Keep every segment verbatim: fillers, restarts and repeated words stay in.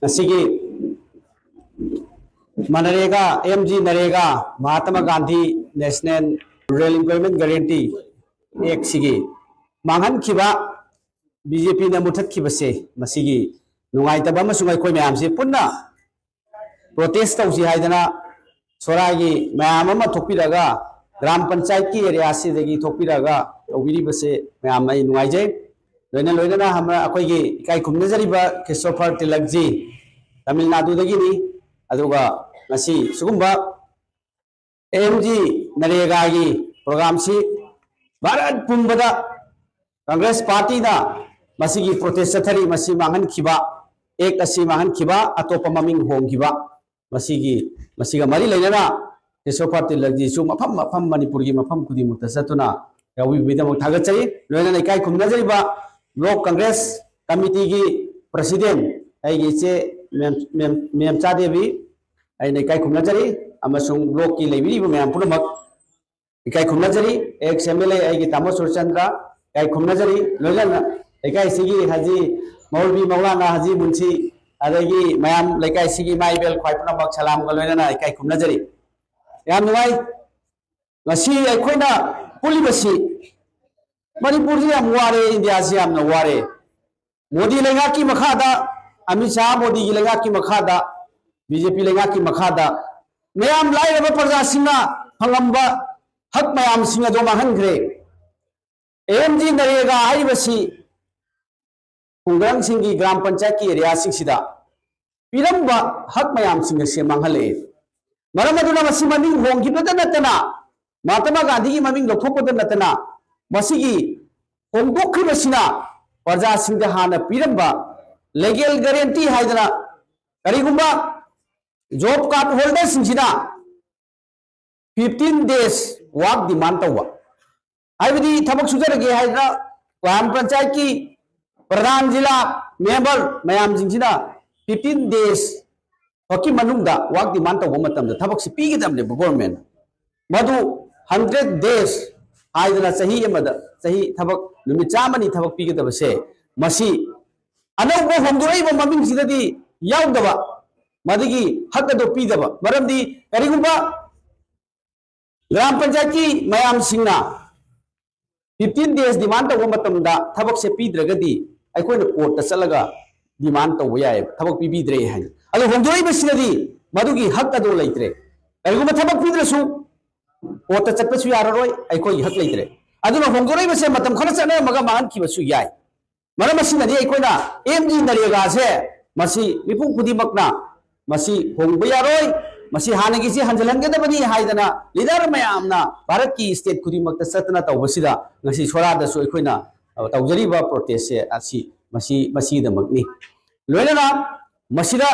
ꯉꯁꯤꯒꯤ MNREGA, M G NREGA, Mahatma Gandhi national rural employment guarantee ꯑꯦꯛꯁꯤꯒꯤ ꯃꯥꯡꯍꯟꯈꯤꯕ, ꯕꯤ ꯖꯦ ꯄꯤꯅ ꯃꯨꯊꯠꯈꯤꯕꯁꯦ, ꯃꯁꯤꯒꯤ ꯅꯨꯡꯉꯥꯏꯇꯕ ꯑꯃꯁꯨꯡ ꯑꯩꯈꯣꯏ ꯃꯌꯥꯝꯁꯦ ꯄꯨꯟꯅ ꯄ꯭ꯔꯣꯇꯦꯁ ꯇꯧꯁꯤ ꯍꯥꯏꯗꯅ ꯁꯣꯔꯥꯒꯤ ꯃꯌꯥꯝ ꯑꯃ ꯊꯣꯛꯄꯤꯔꯒ, ꯒ꯭ꯔꯥꯝ ꯄꯟꯆꯥꯌꯠꯀꯤ ꯑꯦꯔꯤꯌꯥꯁꯤꯗꯒꯤ ꯊꯣꯛꯄꯤꯔꯒ ꯇꯧꯕꯤꯔꯤꯕꯁꯦ ꯃꯌꯥꯝ ꯑꯩ ꯅꯨꯡꯉꯥꯏꯖꯩ꯫ ꯂꯣꯏꯅ ꯂꯣꯏꯅꯅ ꯍꯝ-, ꯑꯩꯈꯣꯏꯒꯤ ꯏꯀꯥꯏ ꯈꯨꯝꯅꯖꯔꯤꯕ ꯈ꯭ꯔꯤꯁꯇꯣꯐꯔ ꯇꯤꯂꯛꯖꯤ ꯇꯥꯃꯤꯜ ꯅꯥꯗꯨꯗꯒꯤꯅꯤ꯫ ꯑꯗꯨꯒ ꯉꯁꯤ ꯁꯤꯒꯨꯝꯕ ꯑꯦꯝ ꯖꯤ ꯅꯔꯦꯒꯥꯒꯤ ꯄ꯭ꯔꯣꯒ꯭ꯔꯥꯝꯁꯤ ꯚꯥꯔꯠ ꯄꯨꯝꯕꯗ ꯀꯪꯒ꯭ꯔꯦꯁ ꯄꯥꯔꯇꯤꯅ ꯃꯁꯤꯒꯤ ꯄ꯭ꯔꯣꯇꯦꯁ ꯆꯠꯊꯔꯤ, ꯃꯁꯤ ꯃꯥꯡꯍꯟꯈꯤꯕ, ꯑꯦꯛ ꯑꯁꯤ ꯃꯥꯡꯍꯟꯈꯤꯕ, ꯑꯇꯣꯞꯄ ꯃꯃꯤꯡ ꯍꯣꯡꯈꯤꯕ, ꯃꯁꯤꯒꯤ, ꯃꯁꯤꯒ ꯃꯔꯤ ꯂꯩꯅꯅ ꯈ꯭ꯔꯤꯁꯇꯣꯐꯔ ꯇꯤꯂꯛꯖꯤꯁꯨ ꯃꯐꯝ ꯃꯐꯝ ꯃꯅꯤꯄꯨꯔꯒꯤ ꯃꯐꯝ ꯈꯨꯗꯤꯡꯃꯛꯇ ꯆꯠꯇꯨꯅ ꯌꯥꯎꯕꯤꯕꯒꯤꯗꯃꯛ ꯊꯥꯒꯠꯆꯔꯤ꯫ ꯂꯣꯏꯅꯅ ꯏꯀꯥꯏ ꯈꯨꯝꯅꯖꯔꯤꯕ ꯕ꯭ꯂꯣꯛ ꯀꯪꯒ꯭ꯔꯦꯁ ꯀꯃꯤꯇꯤꯒꯤ ꯄ꯭ꯔꯁꯤꯗꯦꯟ ꯑꯩꯒꯤ ꯏꯆꯦ ꯃꯦꯝ, ꯃꯦꯝ, ꯃꯦꯝꯆꯥ ꯗꯦꯕꯤ, ꯑꯩꯅ ꯏꯀꯥꯏ ꯈꯨꯝꯅꯖꯔꯤ, ꯑꯃꯁꯨꯡ ꯕ꯭ꯂꯣꯛꯀꯤ ꯂꯩꯕꯤꯔꯤꯕ ꯃꯌꯥꯝ ꯄꯨꯝꯅꯃꯛ ꯏꯀꯥꯏ ꯈꯨꯝꯅꯖꯔꯤ꯫ ꯑꯦꯛꯁ ꯑꯦꯝ ꯑꯦꯜ ꯑꯦ ꯑꯩꯒꯤ ꯇꯥꯃꯣ ꯁꯨꯔꯆꯟꯗ꯭ꯔ, ꯏꯀꯥꯏ ꯈꯨꯝꯅꯖꯔꯤ꯫ ꯂꯣꯏꯅꯅ ꯂꯩꯀꯥꯏꯁꯤꯒꯤ ꯍꯖꯤ ꯃꯧꯜꯕꯤ ꯃꯧꯂꯥꯅꯥ ꯍꯖꯤ ꯃꯨꯟꯁꯤ, ꯑꯗꯒꯤ ꯃꯌꯥꯝ ꯂꯩꯀꯥꯏꯁꯤꯒꯤ ꯏꯃꯥ ꯏꯕꯦꯜ ꯈ꯭ꯋꯥꯏ ꯄꯨꯝꯅꯃꯛ ꯁꯂꯥꯝꯒ ꯂꯣꯏꯅꯅ ꯏꯀꯥꯏ ꯈꯨꯝꯅꯖꯔꯤ꯫ ꯌꯥꯝ ꯅꯨꯡꯉꯥꯏ꯫ ꯉꯁꯤ ꯑꯩꯈꯣꯏꯅ ꯄꯨꯜꯂꯤꯕꯁꯤ, ꯃꯅꯤꯄꯨꯔꯁꯤ ꯌꯥꯝ ꯋꯥꯔꯦ, ꯏꯟꯗꯤꯌꯥꯁꯤ ꯌꯥꯝꯅ ꯋꯥꯔꯦ꯫ ꯃꯣꯗꯤ ꯂꯩꯉꯥꯛꯀꯤ ꯃꯈꯥꯗ, ꯑꯃꯤꯠ ꯁꯥꯍ ꯃꯣꯗꯤꯒꯤ ꯂꯩꯉꯥꯛꯀꯤ ꯃꯈꯥꯗ, ꯕꯤ ꯖꯦ ꯄꯤ ꯂꯩꯉꯥꯛꯀꯤ ꯃꯈꯥꯗ ꯃꯌꯥꯝ ꯂꯥꯏꯔꯕ ꯄ꯭ꯔꯖꯥꯁꯤꯡꯅ ꯐꯪꯂꯝꯕ ꯍꯛ ꯃꯌꯥꯝꯁꯤꯡ ꯑꯗꯣ ꯃꯥꯡꯍꯟꯈ꯭ꯔꯦ꯫ ꯑꯦꯝ ꯖꯤ ꯅꯔꯦꯒꯥ ꯍꯥꯏꯔꯤꯕꯁꯤ ꯈꯨꯡꯒꯪꯁꯤꯡꯒꯤ ꯒ꯭ꯔꯥꯝ ꯄꯟꯆꯥꯌꯠꯀꯤ ꯑꯦꯔꯤꯌꯥꯁꯤꯡꯁꯤꯗ ꯄꯤꯔꯝꯕ ꯍꯛ ꯃꯌꯥꯝꯁꯤꯡ ꯑꯁꯤ ꯃꯥꯡꯍꯜꯂꯛꯑꯦ꯫ ꯃꯔꯝ ꯑꯗꯨꯅ ꯃꯁꯤ ꯃꯃꯤꯡ ꯍꯣꯡꯈꯤꯕꯇ ꯅꯠꯇꯅ, ꯃꯍꯥꯇꯃꯥ ꯒꯥꯟꯙꯤꯒꯤ ꯃꯃꯤꯡ ꯂꯧꯊꯣꯛꯄꯗ ꯅꯠꯇꯅ, ꯃꯁꯤꯒꯤ ꯍꯣꯡꯗꯣꯛꯈ꯭ꯔꯤꯕꯁꯤꯅ ꯄ꯭ꯔꯖꯥꯁꯤꯡꯗ ꯍꯥꯟꯅ ꯄꯤꯔꯝꯕ ꯂꯤꯒꯦꯜ ꯒꯥꯔꯦꯟꯇꯤ ꯍꯥꯏꯗꯅ, ꯀꯔꯤꯒꯨꯝꯕ ꯖꯣꯕ ꯀꯥꯔꯗ ꯍꯣꯜꯗꯔꯁꯤꯡꯁꯤꯅ ꯐꯤꯐꯇꯤꯟ ꯗꯦꯖ ꯋꯥꯔꯛ ꯗꯤꯃꯥꯟ ꯇꯧꯕ, ꯍꯥꯏꯕꯗꯤ ꯊꯕꯛ ꯁꯨꯖꯔꯒꯦ ꯍꯥꯏꯗꯅ ꯒ꯭ꯔꯥꯝ ꯄꯟꯆꯥꯌꯠꯀꯤ ꯄ꯭ꯔꯙꯥꯟ, ꯖꯤꯂꯥ ꯃꯦꯝꯕꯔ ꯃꯌꯥꯝꯁꯤꯡꯁꯤꯅ ꯐꯤꯐꯇꯤꯟ ꯗꯦꯖ ꯐꯥꯎꯒꯤ ꯃꯅꯨꯡꯗ ꯋꯥꯔꯛ ꯗꯤꯃꯥꯟ ꯇꯧꯕ ꯃꯇꯝꯗ ꯊꯕꯛꯁꯤ ꯄꯤꯒꯗꯕꯅꯦꯕ ꯒꯣꯔꯃꯦꯟ꯫ ꯃꯗꯨ ꯍꯟꯗ꯭ꯔꯦꯠ ꯗꯦꯖ ꯍꯥꯏꯗꯅ ꯆꯍꯤ ꯑꯃꯗ, ꯆꯍꯤ ꯊꯕꯛ ꯅꯨꯃꯤꯠ ꯆꯥꯝꯃꯅꯤ ꯊꯕꯛ ꯄꯤꯒꯗꯕꯁꯦ, ꯃꯁꯤ ꯑꯅꯧꯕ ꯍꯣꯡꯗꯣꯔꯛꯏꯕ ꯃꯃꯤꯡꯁꯤꯗꯗꯤ ꯌꯥꯎꯗꯕ, ꯃꯗꯨꯒꯤ ꯍꯛ ꯑꯗꯨ ꯄꯤꯗꯕ꯫ ꯃꯔꯝꯗꯤ ꯀꯔꯤꯒꯨꯝꯕ ꯒ꯭ꯔꯥꯝ ꯄꯟꯆꯥꯌꯠꯀꯤ ꯃꯌꯥꯝꯁꯤꯡꯅ fifteen days demand ꯇꯧꯕ ꯃꯇꯝꯗ ꯊꯕꯛꯁꯦ ꯄꯤꯗ꯭ꯔꯒꯗꯤ ꯑꯩꯈꯣꯏꯅ ꯀꯣꯔꯠꯇ ꯆꯠꯂꯒ demand ꯇꯧꯕ ꯌꯥꯏꯌꯦꯕ, ꯊꯕꯛ ꯄꯤꯕꯤꯗ꯭ꯔꯦ ꯍꯥꯏꯅ꯫ ꯑꯗꯣ ꯍꯣꯡꯗꯣꯔꯛꯏꯕꯁꯤꯗꯗꯤ ꯃꯗꯨꯒꯤ ꯍꯛ ꯑꯗꯣ ꯂꯩꯇ꯭ꯔꯦ꯫ ꯀꯔꯤꯒꯨꯝꯕ ꯊꯕꯛ ꯄꯤꯗ꯭ꯔꯁꯨ ꯀꯣꯔꯠꯇ ꯆꯠꯄꯁꯨ ꯌꯥꯔꯔꯣꯏ, ꯑꯩꯈꯣꯏꯒꯤ ꯍꯛ ꯂꯩꯇ꯭ꯔꯦ꯫ ꯑꯗꯨꯅ ꯍꯣꯡꯗꯣꯔꯛꯏꯕꯁꯦ ꯃꯇꯝ ꯈꯔ ꯆꯠꯅꯔꯝꯃꯒ ꯃꯥꯡꯍꯟꯈꯤꯕꯁꯨ ꯌꯥꯏ꯫ ꯃꯔꯝ ꯑꯁꯤꯅꯗꯤ ꯑꯩꯈꯣꯏꯅ ꯑꯦꯝ ꯖꯤ ꯅꯔꯦꯒꯥꯁꯦ ꯃꯁꯤ ꯃꯤꯄꯨꯝ ꯈꯨꯗꯤꯡꯃꯛꯅ ꯃꯁꯤ ꯍꯣꯡꯕ ꯌꯥꯔꯣꯏ, ꯃꯁꯤ ꯍꯥꯟꯅꯒꯤꯁꯤ ꯍꯟꯖꯤꯜꯍꯟꯒꯗꯕꯅꯤ ꯍꯥꯏꯗꯅ ꯂꯤꯗꯔ ꯃꯌꯥꯝꯅ ꯚꯥꯔꯠꯀꯤ ꯁ꯭ꯇꯦꯠ ꯈꯨꯗꯤꯡꯃꯛꯇ ꯆꯠꯇꯅ ꯇꯧꯕꯁꯤꯗ ꯉꯁꯤ ꯁꯣꯔꯥꯗꯁꯨ ꯑꯩꯈꯣꯏꯅ, ꯑ, ꯇꯧꯖꯔꯤꯕ ꯄ꯭ꯔꯣꯇꯦꯁꯁꯦ ꯑꯁꯤ ꯃꯁꯤ ꯃꯁꯤꯒꯤꯗꯃꯛꯅꯤ꯫ ꯂꯣꯏꯅꯅ ꯃꯁꯤꯗ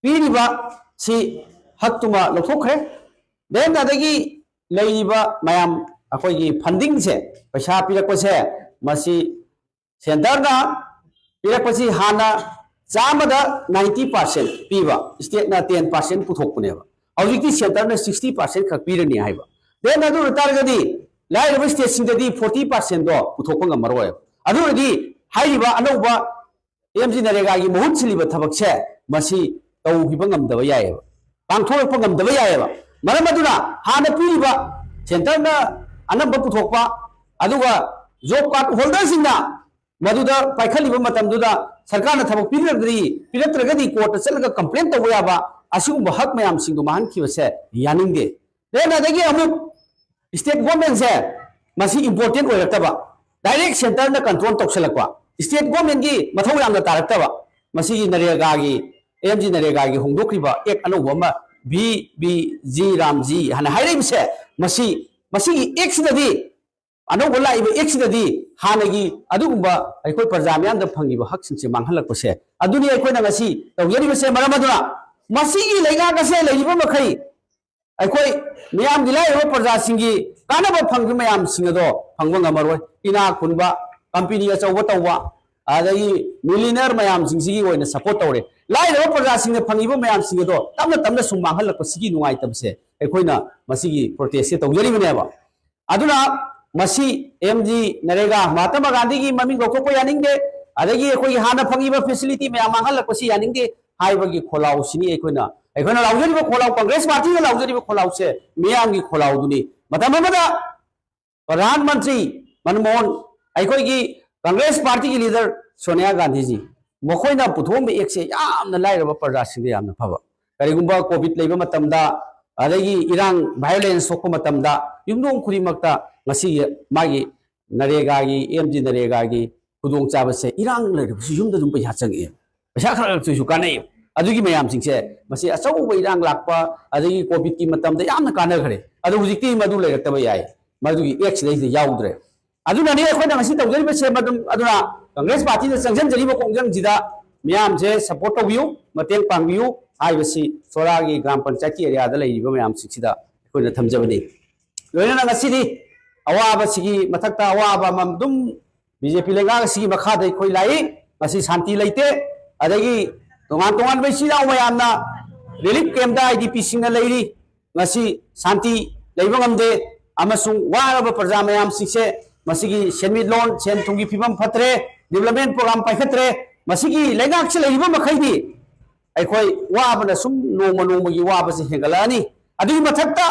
ꯄꯤꯔꯤꯕ ꯁꯤ ꯍꯛꯇꯨꯃ ꯂꯧꯊꯣꯛꯈ꯭ꯔꯦ꯫ ꯗꯦꯟ ꯑꯗꯒꯤ ꯂꯩꯔꯤꯕ ꯃꯌꯥꯝ ꯑꯩꯈꯣꯏꯒꯤ ꯐꯟꯗꯤꯡꯁꯦ, ꯄꯩꯁꯥ ꯄꯤꯔꯛꯄꯁꯦ, ꯃꯁꯤ ꯁꯦꯟꯇꯔꯅ ꯄꯤꯔꯛꯄꯁꯤ ꯍꯥꯟꯅ ꯆꯥꯝꯃꯗ ninety percent ꯄꯤꯕ, ꯁ꯭ꯇꯦꯠꯅ ten percent ꯄꯨꯊꯣꯛꯄꯅꯦꯕ꯫ ꯍꯧꯖꯤꯛꯇꯤ ꯁꯦꯟꯇꯔꯅ sixty percent ꯈꯛ ꯄꯤꯔꯅꯤ ꯍꯥꯏꯕ꯫ ꯗꯦꯟ ꯑꯗꯨ ꯑꯣꯏꯇꯥꯔꯒꯗꯤ ꯂꯥꯏꯔꯕ ꯁ꯭ꯇꯦꯠꯁꯤꯡꯗꯗꯤ forty percentꯗꯣ ꯄꯨꯊꯣꯛꯄ ꯉꯝꯃꯔꯣꯏ꯫ ꯑꯗꯨ ꯑꯣꯏꯔꯗꯤ ꯍꯥꯏꯔꯤꯕ ꯑꯅꯧꯕ ꯑꯦꯝ ꯖꯤ ꯅꯔꯦꯒꯥꯒꯤ ꯃꯍꯨꯠ ꯁꯤꯜꯂꯤꯕ ꯊꯕꯛꯁꯦ ꯃꯁꯤ ꯇꯧꯈꯤꯕ ꯉꯝꯗꯕ ꯌꯥꯏꯌꯦꯕ, ꯄꯥꯡꯊꯣꯔꯛꯄ ꯉꯝꯗꯕ ꯌꯥꯏꯌꯦꯕ꯫ ꯃꯔꯝ ꯑꯗꯨꯅ ꯍꯥꯟꯅ ꯄꯤꯔꯤꯕ ꯁꯦꯟꯇꯔꯅ ꯑꯅꯝꯕ ꯄꯨꯊꯣꯛꯄ, ꯑꯗꯨꯒ ꯖꯣꯕ ꯀꯥꯔꯗ ꯍꯣꯜꯗꯔꯁꯤꯡꯅ ꯃꯗꯨꯗ ꯄꯥꯏꯈꯠꯂꯤꯕ ꯃꯇꯝꯗꯨꯗ ꯁꯔꯀꯥꯔꯅ ꯊꯕꯛ ꯄꯤꯔꯛꯇ꯭ꯔꯤ, ꯄꯤꯔꯛꯇ꯭ꯔꯒꯗꯤ ꯀꯣꯔꯠꯇ ꯆꯠꯂꯒ ꯀꯝꯄ꯭ꯂꯦꯟ ꯇꯧꯕ ꯌꯥꯕ ꯑꯁꯤꯒꯨꯝꯕ ꯍꯛ ꯃꯌꯥꯝꯁꯤꯡꯗꯣ ꯃꯥꯡꯍꯟꯈꯤꯕꯁꯦ ꯌꯥꯅꯤꯡꯗꯦ꯫ ꯗꯦꯟ ꯑꯗꯒꯤ ꯑꯃꯨꯛ ꯁ꯭ꯇꯦꯠ ꯒꯣꯔꯃꯦꯟꯁꯦ ꯃꯁꯤ ꯏꯝꯄꯣꯔꯇꯦꯟ ꯑꯣꯏꯔꯛꯇꯕ, ꯗꯥꯏꯔꯦꯛ ꯁꯦꯟꯇꯔꯅ ꯀꯟꯇ꯭ꯔꯣꯜ ꯇꯧꯁꯜꯂꯛꯄ, ꯁ꯭ꯇꯦꯠ ꯒꯣꯔꯃꯦꯟꯒꯤ ꯃꯊꯧ ꯌꯥꯝꯅ ꯇꯥꯔꯛꯇꯕ꯫ ꯃꯁꯤꯒꯤ ꯅꯔꯦꯒꯥꯒꯤ, ꯑꯦꯝ ꯖꯤ ꯅꯔꯦꯒꯥꯒꯤ ꯍꯣꯡꯗꯣꯛꯈ꯭ꯔꯤꯕ ꯑꯦꯛ ꯑꯅꯧꯕ ꯑꯃ, ꯚꯤ ꯕꯤ ꯖꯤ ꯔꯥꯝꯖꯤ ꯍꯥꯏꯅ ꯍꯥꯏꯔꯛꯏꯕꯁꯦ, ꯃꯁꯤ, ꯃꯁꯤꯒꯤ ꯑꯦꯛꯁꯤꯗꯗꯤ, ꯑꯅꯧꯕ ꯂꯥꯛꯏꯕ ꯑꯦꯛꯁꯤꯗꯗꯤ ꯍꯥꯟꯅꯒꯤ ꯑꯗꯨꯒꯨꯝꯕ ꯑꯩꯈꯣꯏ ꯄ꯭ꯔꯖꯥ ꯃꯤꯌꯥꯝꯗ ꯐꯪꯉꯤꯕ ꯍꯛꯁꯤꯡꯁꯦ ꯃꯥꯡꯍꯜꯂꯛꯄꯁꯦ, ꯑꯗꯨꯅꯤ ꯑꯩꯈꯣꯏꯅ ꯉꯁꯤ ꯇꯧꯖꯔꯤꯕꯁꯦ꯫ ꯃꯔꯝ ꯑꯗꯨꯅ ꯃꯁꯤꯒꯤ ꯂꯩꯉꯥꯛ ꯑꯁꯦ ꯂꯩꯔꯤꯕ ꯃꯈꯩ ꯑꯩꯈꯣꯏ ꯃꯤꯌꯥꯝꯒꯤ, ꯂꯥꯏꯔꯕ ꯄ꯭ꯔꯖꯥꯁꯤꯡꯒꯤ ꯀꯥꯟꯅꯕ ꯐꯪꯕ ꯃꯌꯥꯝꯁꯤꯡ ꯑꯗꯣ ꯐꯪꯕ ꯉꯝꯃꯔꯣꯏ꯫ ꯏꯅꯥꯛ ꯈꯨꯟꯕ, ꯀꯝꯄꯦꯅꯤ ꯑꯆꯧꯕ ꯇꯧꯕ, ꯑꯗꯒꯤ ꯃꯤꯂꯤꯅꯔ ꯃꯌꯥꯝꯁꯤꯡꯁꯤꯒꯤ ꯑꯣꯏꯅ ꯁꯄꯣꯔꯠ ꯇꯧꯔꯦ꯫ ꯂꯥꯏꯔꯕ ꯄ꯭ꯔꯖꯥꯁꯤꯡꯅ ꯐꯪꯉꯤꯕ ꯃꯌꯥꯝꯁꯤꯡ ꯑꯗꯣ ꯇꯞꯅ ꯇꯞꯅ ꯁꯨꯝ ꯃꯥꯡꯍꯜꯂꯛꯄꯁꯤꯒꯤ ꯅꯨꯡꯉꯥꯏꯇꯕꯁꯦ ꯑꯩꯈꯣꯏꯅ ꯃꯁꯤꯒꯤ ꯄ꯭ꯔꯣꯇꯦꯁꯁꯦ ꯇꯧꯖꯔꯤꯕꯅꯦꯕ꯫ ꯑꯗꯨꯅ ꯃꯁꯤ ꯑꯦꯝ ꯖꯤ ꯅꯔꯦꯒꯥ, ꯃꯍꯥꯇꯃꯥ ꯒꯥꯟꯙꯤꯒꯤ ꯃꯃꯤꯡ ꯂꯧꯊꯣꯛꯄ ꯌꯥꯅꯤꯡꯗꯦ, ꯑꯗꯒꯤ ꯑꯩꯈꯣꯏꯒꯤ ꯍꯥꯟꯅ ꯐꯪꯉꯤꯕ ꯐꯦꯁꯤꯂꯤꯇꯤ ꯃꯌꯥꯝ ꯃꯥꯡꯍꯜꯂꯛꯄꯁꯤ ꯌꯥꯅꯤꯡꯗꯦ ꯍꯥꯏꯕꯒꯤ ꯈꯣꯜꯂꯥꯎꯁꯤꯅꯤ ꯑꯩꯈꯣꯏꯅ, ꯑꯩꯈꯣꯏꯅ ꯂꯥꯎꯖꯔꯤꯕ ꯈꯣꯜꯂꯥꯎ, ꯀꯪꯒ꯭ꯔꯦꯁ ꯄꯥꯔꯇꯤꯅ ꯂꯥꯎꯖꯔꯤꯕ ꯈꯣꯜꯂꯥꯎꯁꯦ ꯃꯤꯌꯥꯝꯒꯤ ꯈꯣꯜꯂꯥꯎꯗꯨꯅꯤ꯫ ꯃꯇꯝ ꯑꯃꯗ ꯄ꯭ꯔꯙꯥꯟ ꯃꯟꯇ꯭ꯔꯤ ꯃꯟꯃꯣꯍꯟ, ꯑꯩꯈꯣꯏꯒꯤ ꯀꯪꯒ꯭ꯔꯦꯁ ꯄꯥꯔꯇꯤꯒꯤ ꯂꯤꯗꯔ ꯁꯣꯅꯤꯌꯥ ꯒꯥꯟꯙꯤꯖꯤ, ꯃꯈꯣꯏꯅ ꯄꯨꯊꯣꯛꯑꯝꯕ ꯑꯦꯛꯁꯦ ꯌꯥꯝꯅ ꯂꯥꯏꯔꯕ ꯄ꯭ꯔꯖꯥꯁꯤꯡꯗ ꯌꯥꯝꯅ ꯐꯕ꯫ ꯀꯔꯤꯒꯨꯝꯕ ꯀꯣꯚꯤꯗ ꯂꯩꯕ ꯃꯇꯝꯗ, ꯑꯗꯒꯤ ꯏꯔꯥꯡ ꯚꯥꯏꯑꯣꯂꯦꯟꯁ ꯊꯣꯛꯄ ꯃꯇꯝꯗ ꯌꯨꯝꯊꯣꯡ ꯈꯨꯗꯤꯡꯃꯛꯇ ꯉꯁꯤꯒꯤ ꯃꯥꯒꯤ ꯅꯔꯦꯒꯥꯒꯤ, ꯑꯦꯝ ꯖꯤ ꯅꯔꯦꯒꯥꯒꯤ ꯈꯨꯗꯣꯡꯆꯥꯕꯁꯦ, ꯏꯔꯥꯡ ꯂꯩꯔꯕꯁꯨ ꯌꯨꯝꯗ ꯑꯗꯨꯝ ꯄꯩꯁꯥ ꯆꯪꯉꯛꯑꯦ, ꯄꯩꯁꯥ ꯈꯔ ꯈꯔꯁꯨ ꯀꯥꯟꯅꯩ꯫ ꯑꯗꯨꯒꯤ ꯃꯌꯥꯝꯁꯤꯡꯁꯦ, ꯃꯁꯤ ꯑꯆꯧꯕ ꯏꯔꯥꯡ ꯂꯥꯛꯄ ꯑꯗꯒꯤ ꯀꯣꯚꯤꯗꯀꯤ ꯃꯇꯝꯗ ꯌꯥꯝꯅ ꯀꯥꯟꯅꯈ꯭ꯔꯦ꯫ ꯑꯗꯣ ꯍꯧꯖꯤꯛꯇꯤ ꯃꯗꯨ ꯂꯩꯔꯛꯇꯕ ꯌꯥꯏ, ꯃꯗꯨꯒꯤ ꯑꯦꯛꯁꯤꯗꯩꯁꯤꯗ ꯌꯥꯎꯗ꯭ꯔꯦ꯫ ꯑꯗꯨꯅꯅꯤ ꯑꯩꯈꯣꯏꯅ ꯉꯁꯤ ꯇꯧꯖꯔꯤꯕꯁꯦ꯫ ꯃꯗꯨꯝ ꯑꯗꯨꯅ ꯀꯪꯒ꯭ꯔꯦꯁ ꯄꯥꯔꯇꯤꯅ ꯆꯪꯁꯤꯟꯖꯔꯤꯕ ꯈꯣꯡꯖꯪꯁꯤꯗ ꯃꯤꯌꯥꯝꯁꯦ ꯁꯄꯣꯔꯠ ꯇꯧꯕꯤꯌꯨ, ꯃꯇꯦꯡ ꯄꯥꯡꯕꯤꯌꯨ ꯍꯥꯏꯕꯁꯤ ꯁꯣꯔꯥꯒꯤ ꯒ꯭ꯔꯥꯝ ꯄꯟꯆꯥꯌꯠꯀꯤ ꯑꯦꯔꯤꯌꯥꯗ ꯂꯩꯔꯤꯕ ꯃꯌꯥꯝꯁꯤꯡꯁꯤꯗ ꯑꯩꯈꯣꯏꯅ ꯊꯝꯖꯕꯅꯤ꯫ ꯂꯣꯏꯅꯅ ꯉꯁꯤꯗꯤ ꯑꯋꯥꯕꯁꯤꯒꯤ ꯃꯊꯛꯇ ꯑꯋꯥꯕ ꯑꯃ ꯑꯗꯨꯝ ꯕꯤ ꯖꯦ ꯄꯤ ꯂꯩꯉꯥꯛ ꯑꯁꯤꯒꯤ ꯃꯈꯥꯗ ꯑꯩꯈꯣꯏ ꯂꯥꯛꯏ꯫ ꯉꯁꯤ ꯁꯥꯟꯇꯤ ꯂꯩꯇꯦ꯫ ꯑꯗꯒꯤ ꯇꯣꯉꯥꯟ ꯇꯣꯉꯥꯟꯕ ꯏꯆꯤꯜ ꯏꯅꯥꯎ ꯃꯌꯥꯝꯅ ꯔꯤꯂꯤꯐ ꯀꯦꯝꯞꯇ ꯑꯥꯏ ꯗꯤ ꯄꯤꯁꯤꯡꯅ ꯂꯩꯔꯤ꯫ ꯉꯁꯤ ꯁꯥꯟꯇꯤ ꯂꯩꯕ ꯉꯝꯗꯦ ꯑꯃꯁꯨꯡ ꯋꯥꯔꯕ ꯄ꯭ꯔꯖꯥ ꯃꯌꯥꯝꯁꯤꯡꯁꯦ ꯃꯁꯤꯒꯤ ꯁꯦꯟꯃꯤꯠꯂꯣꯟ, ꯁꯦꯟ ꯊꯨꯝꯒꯤ ꯐꯤꯕꯝ ꯐꯠꯇ꯭ꯔꯦ, ꯗꯤꯕ꯭ꯂꯞꯃꯦꯟ ꯄ꯭ꯔꯣꯒ꯭ꯔꯥꯝ ꯄꯥꯏꯈꯠꯇ꯭ꯔꯦ꯫ ꯃꯁꯤꯒꯤ ꯂꯩꯉꯥꯛꯁꯤ ꯂꯩꯔꯤꯕ ꯃꯈꯩꯗꯤ ꯑꯩꯈꯣꯏ ꯋꯥꯕꯅ ꯁꯨꯝ ꯅꯣꯡꯃ ꯅꯣꯡꯃꯒꯤ ꯋꯥꯕꯁꯤ ꯍꯦꯟꯒꯠꯂꯛꯑꯅꯤ꯫ ꯑꯗꯨꯒꯤ ꯃꯊꯛꯇ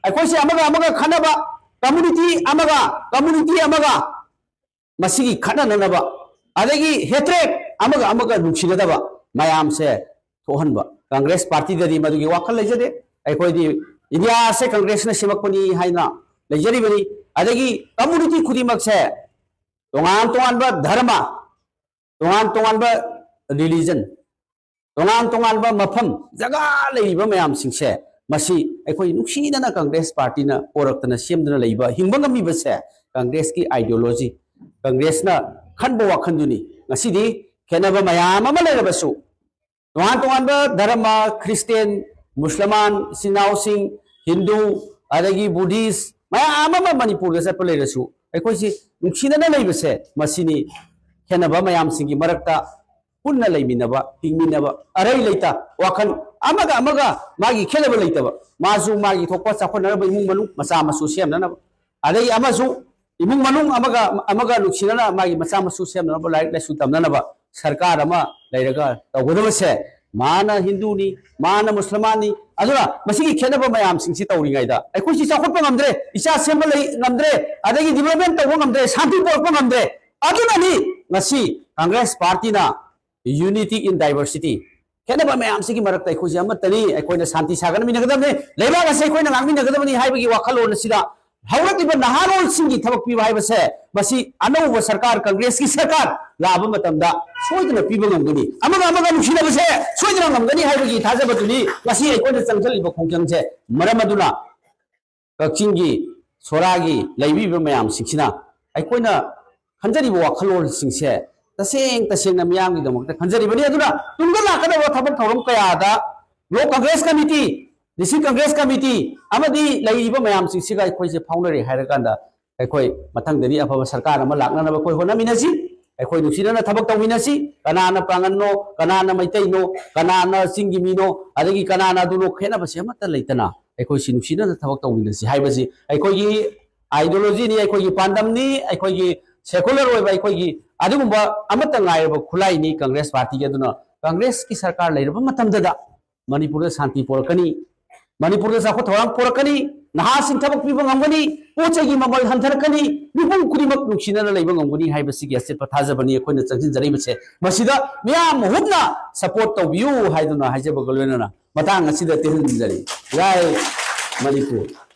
ꯑꯩꯈꯣꯏꯁꯦ ꯑꯃꯒ ꯑꯃꯒ ꯈꯠꯅꯕ, ꯀꯝꯃꯨꯅꯤꯇꯤ ꯑꯃꯒ ꯀꯝꯃꯨꯅꯤꯇꯤ ꯑꯃꯒ ꯃꯁꯤꯒꯤ ꯈꯠꯅꯅꯅꯕ, ꯑꯗꯒꯤ ꯍꯦꯇ꯭ꯔꯦꯠ, ꯑꯃꯒ ꯑꯃꯒ ꯅꯨꯡꯁꯤꯅꯗꯕ ꯃꯌꯥꯝꯁꯦ ꯊꯣꯛꯍꯟꯕ꯫ ꯀꯪꯒ꯭ꯔꯦꯁ ꯄꯥꯔꯇꯤꯗꯗꯤ ꯃꯗꯨꯒꯤ ꯋꯥꯈꯜ ꯂꯩꯖꯗꯦ꯫ ꯑꯩꯈꯣꯏꯗꯤ ꯏꯟꯗꯤꯌꯥꯁꯦ ꯀꯪꯒ꯭ꯔꯦꯁꯅ ꯁꯦꯝꯃꯛꯄꯅꯤ ꯍꯥꯏꯅ ꯂꯩꯖꯔꯤꯕꯅꯤ꯫ ꯑꯗꯒꯤ ꯀꯝꯃꯨꯅꯤꯇꯤ ꯈꯨꯗꯤꯡꯃꯛꯁꯦ ꯇꯣꯉꯥꯟ ꯇꯣꯉꯥꯟꯕ ꯙꯔꯃ, ꯇꯣꯉꯥꯟ ꯇꯣꯉꯥꯟꯕ ꯔꯤꯂꯤꯖꯟ, ꯇꯣꯉꯥꯟ ꯇꯣꯉꯥꯟꯕ ꯃꯐꯝ, ꯖꯒꯥ ꯂꯩꯔꯤꯕ ꯃꯌꯥꯝꯁꯤꯡꯁꯦ, ꯃꯁꯤ ꯑꯩꯈꯣꯏ ꯅꯨꯡꯁꯤꯅꯅ ꯀꯪꯒ꯭ꯔꯦꯁ ꯄꯥꯔꯇꯤꯅ ꯄꯣꯔꯛꯇꯅ ꯁꯦꯝꯗꯨꯅ ꯂꯩꯕ, ꯍꯤꯡꯕ ꯉꯝꯃꯤꯕꯁꯦ ꯀꯪꯒ꯭ꯔꯦꯁꯀꯤ ꯑꯥꯏꯗꯤꯌꯣꯂꯣꯖꯤ, ꯀꯪꯒ꯭ꯔꯦꯁꯅ ꯈꯟꯕ ꯋꯥꯈꯜꯗꯨꯅꯤ꯫ ꯉꯁꯤꯗꯤ ꯈꯦꯠꯅꯕ ꯃꯌꯥꯝ ꯑꯃ ꯂꯩꯔꯕꯁꯨ, ꯇꯣꯉꯥꯟ ꯇꯣꯉꯥꯟꯕ ꯙꯔꯃ, ꯈ꯭ꯔꯤꯁꯇꯦꯟ, ꯃꯨꯁꯂꯃꯥꯟ, ꯏꯆꯤꯟ ꯏꯅꯥꯎꯁꯤꯡ, ꯍꯤꯟꯗꯨ, ꯑꯗꯒꯤ ꯕꯨꯙꯤꯁ, ꯃꯌꯥꯝ ꯑꯃ ꯃꯅꯤꯄꯨꯔꯗ ꯆꯠꯄ ꯂꯩꯔꯁꯨ, ꯑꯩꯈꯣꯏꯁꯤ ꯅꯨꯡꯁꯤꯅꯅ ꯂꯩꯕꯁꯦ ꯃꯁꯤꯅꯤ꯫ ꯈꯦꯠꯅꯕ ꯃꯌꯥꯝꯁꯤꯡꯒꯤ ꯃꯔꯛꯇ ꯄꯨꯟꯅ ꯂꯩꯃꯤꯟꯅꯕ, ꯍꯤꯡꯃꯤꯟꯅꯕ, ꯑꯔꯩ ꯂꯩꯇ ꯋꯥꯈꯜ ꯑꯃꯒ ꯑꯃꯒ ꯃꯥꯒꯤ ꯈꯦꯠꯅꯕ ꯂꯩꯇꯕ, ꯃꯥꯁꯨ ꯃꯥꯒꯤ ꯊꯣꯛꯄ ꯆꯥꯎꯈꯠꯅꯅꯕ ꯏꯃꯨꯡ ꯃꯅꯨꯡ ꯃꯆꯥ ꯃꯁꯨ ꯁꯦꯝꯅꯅꯕ, ꯑꯗꯒꯤ ꯑꯃꯁꯨ ꯏꯃꯨꯡ ꯃꯅꯨꯡ ꯑꯃꯒ ꯑꯃꯒ ꯅꯨꯡꯁꯤꯅꯅ ꯃꯥꯒꯤ ꯃꯆꯥ ꯃꯁꯨ ꯁꯦꯝꯅꯅꯕ, ꯂꯥꯏꯔꯤꯛ ꯂꯥꯏꯁꯨ ꯇꯝꯅꯅꯕ ꯁꯔꯀꯥꯔ ꯑꯃ ꯂꯩꯔꯒ ꯇꯧꯒꯗꯕꯁꯦ, ꯃꯥꯅ ꯍꯤꯟꯗꯨꯅꯤ, ꯃꯥꯅ ꯃꯨꯁꯂꯃꯥꯟꯅꯤ, ꯑꯗꯨꯅ ꯃꯁꯤꯒꯤ ꯈꯦꯠꯅꯕ ꯃꯌꯥꯝꯁꯤꯡꯁꯤ ꯇꯧꯔꯤꯉꯩꯗ ꯑꯩꯈꯣꯏꯁꯤ ꯆꯥꯎꯈꯠꯄ ꯉꯝꯗ꯭ꯔꯦ, ꯏꯆꯥ ꯁꯦꯝꯕ ꯂꯩ ꯉꯝꯗ꯭ꯔꯦ, ꯑꯗꯒꯤ development ꯇꯧꯕ ꯉꯝꯗ꯭ꯔꯦ, ꯁꯥꯟꯇꯤ ꯄꯨꯔꯛꯄ ꯉꯝꯗ꯭ꯔꯦ꯫ ꯑꯗꯨꯅꯅꯤ ꯉꯁꯤ ꯀꯪꯒ꯭ꯔꯦꯁ ꯄꯥꯔꯇꯤꯅ unity in diversity, ꯈꯦꯠꯅꯕ ꯃꯌꯥꯝꯁꯤꯒꯤ ꯃꯔꯛꯇ ꯑꯩꯈꯣꯏꯁꯦ ꯑꯃꯠꯇꯅꯤ, ꯑꯩꯈꯣꯏꯅ ꯁꯥꯟꯇꯤ ꯁꯥꯒꯠꯃꯤꯟꯅꯒꯗꯕꯅꯤ, ꯂꯩꯕꯥꯛ ꯑꯁꯤ ꯑꯩꯈꯣꯏꯅ ꯉꯥꯛꯃꯤꯟꯅꯒꯗꯕꯅꯤ ꯍꯥꯏꯕꯒꯤ ꯋꯥꯈꯜꯂꯣꯟ ꯑꯁꯤꯗ ꯍꯧꯔꯛꯂꯤꯕ ꯅꯍꯥꯔꯣꯜꯁꯤꯡꯒꯤ ꯊꯕꯛ ꯄꯤꯕ ꯍꯥꯏꯕꯁꯦ, ꯃꯁꯤ ꯑꯅꯧꯕ ꯁꯔꯀꯥꯔ, ꯀꯪꯒ꯭ꯔꯦꯁꯀꯤ ꯁꯔꯀꯥꯔ ꯂꯥꯛꯑꯕ ꯃꯇꯝꯗ ꯁꯣꯏꯗꯅ ꯄꯤꯕ ꯉꯝꯒꯅꯤ꯫ ꯑꯃꯒ ꯑꯃꯒ ꯅꯨꯡꯁꯤꯅꯕꯁꯦ ꯁꯣꯏꯗꯅ ꯉꯝꯒꯅꯤ ꯍꯥꯏꯕꯒꯤ ꯊꯥꯖꯕꯗꯨꯅꯤ ꯉꯁꯤ ꯑꯩꯈꯣꯏꯅ ꯆꯪꯁꯤꯜꯂꯤꯕ ꯈꯣꯡꯖꯪꯁꯦ꯫ ꯃꯔꯝ ꯑꯗꯨꯅ ꯀꯛꯆꯤꯡꯒꯤ ꯁꯣꯔꯥꯒꯤ ꯂꯩꯕꯤꯕ ꯃꯌꯥꯝꯁꯤꯡꯁꯤꯅ ꯑꯩꯈꯣꯏꯅ ꯈꯟꯖꯔꯤꯕ ꯋꯥꯈꯜꯂꯣꯟꯁꯤꯡꯁꯦ ꯇꯁꯦꯡ ꯇꯁꯦꯡꯅ ꯃꯤꯌꯥꯝꯒꯤꯗꯃꯛꯇ ꯈꯟꯖꯔꯤꯕꯅꯤ꯫ ꯑꯗꯨꯅ ꯇꯨꯡꯗ ꯂꯥꯛꯀꯗꯕ ꯊꯕꯛ ꯊꯧꯔꯝ ꯀꯌꯥꯗ Block Congress Committee, District Congress Committee ꯑꯃꯗꯤ ꯂꯩꯔꯤꯕ ꯃꯌꯥꯝꯁꯤꯡꯁꯤꯒ ꯑꯩꯈꯣꯏꯁꯦ ꯐꯥꯎꯅꯔꯦ ꯍꯥꯏꯔꯀꯥꯟꯗ ꯑꯩꯈꯣꯏ ꯃꯊꯪꯗꯗꯤ ꯑꯐꯕ ꯁꯔꯀꯥꯔ ꯑꯃ ꯂꯥꯛꯅꯅꯕ ꯑꯩꯈꯣꯏ ꯍꯣꯠꯅꯃꯤꯟꯅꯁꯤ꯫ ꯑꯩꯈꯣꯏ ꯅꯨꯡꯁꯤꯅꯅ ꯊꯕꯛ ꯇꯧꯃꯤꯟꯅꯁꯤ꯫ ꯀꯅꯥꯅ ꯄꯥꯡꯒꯜꯅꯣ, ꯀꯅꯥꯅ ꯃꯩꯇꯩꯅꯣ, ꯀꯅꯥꯅ ꯆꯤꯡꯒꯤ ꯃꯤꯅꯣ, ꯑꯗꯒꯤ ꯀꯅꯥꯅ ꯑꯗꯨꯅꯣ, ꯈꯦꯠꯅꯕꯁꯦ ꯑꯃꯠꯇ ꯂꯩꯇꯅ ꯑꯩꯈꯣꯏꯁꯤ ꯅꯨꯡꯁꯤꯅꯅ ꯊꯕꯛ ꯇꯧꯃꯤꯟꯅꯁꯤ ꯍꯥꯏꯕꯁꯤ ꯑꯩꯈꯣꯏꯒꯤ ideologyꯅꯤ, ꯑꯩꯈꯣꯏꯒꯤ ꯄꯥꯟꯗꯝꯅꯤ, ꯑꯩꯈꯣꯏꯒꯤ secular ꯑꯣꯏꯕ ꯑꯩꯈꯣꯏꯒꯤ ꯑꯗꯨꯒꯨꯝꯕ ꯑꯃꯠꯇ ꯉꯥꯏꯔꯕ ꯈꯨꯠꯂꯥꯏꯅꯤ ꯀꯪꯒ꯭ꯔꯦꯁ ꯄꯥꯔꯇꯤꯒꯤ꯫ ꯑꯗꯨꯅ ꯀꯪꯒ꯭ꯔꯦꯁꯀꯤ ꯁꯔꯀꯥꯔ ꯂꯩꯔꯕ ꯃꯇꯝꯗꯗ ꯃꯅꯤꯄꯨꯔꯗ ꯁꯥꯟꯇꯤ ꯄꯣꯔꯛꯀꯅꯤ, ꯃꯅꯤꯄꯨꯔꯗ ꯆꯥꯎꯈꯠ ꯊꯧꯔꯥꯡ ꯄꯣꯔꯛꯀꯅꯤ, ꯅꯍꯥꯁꯤꯡ ꯊꯕꯛ ꯄꯤꯕ ꯉꯝꯒꯅꯤ, ꯄꯣꯠ ꯆꯩꯒꯤ ꯃꯃꯜ ꯍꯟꯊꯔꯛꯀꯅꯤ, ꯃꯤꯄꯨꯝ ꯈꯨꯗꯤꯡꯃꯛ ꯅꯨꯡꯁꯤꯅꯅ ꯂꯩꯕ ꯉꯝꯒꯅꯤ ꯍꯥꯏꯕꯁꯤꯒꯤ ꯑꯆꯦꯠꯄ ꯊꯥꯖꯕꯅꯤ ꯑꯩꯈꯣꯏꯅ ꯆꯪꯁꯤꯟꯖꯔꯛꯏꯕꯁꯦ꯫ ꯃꯁꯤꯗ ꯃꯤꯌꯥꯝ ꯍꯨꯞꯅ support ꯇꯧꯕꯤꯌꯨ ꯍꯥꯏꯗꯨꯅ ꯍꯥꯏꯖꯕꯒ ꯂꯣꯏꯅꯅ ꯃꯇꯥꯡ ꯑꯁꯤꯗ ꯇꯦꯟꯍꯟꯖꯔꯤ꯫ ꯖꯥꯏ ꯃꯅꯤꯄꯨꯔ꯫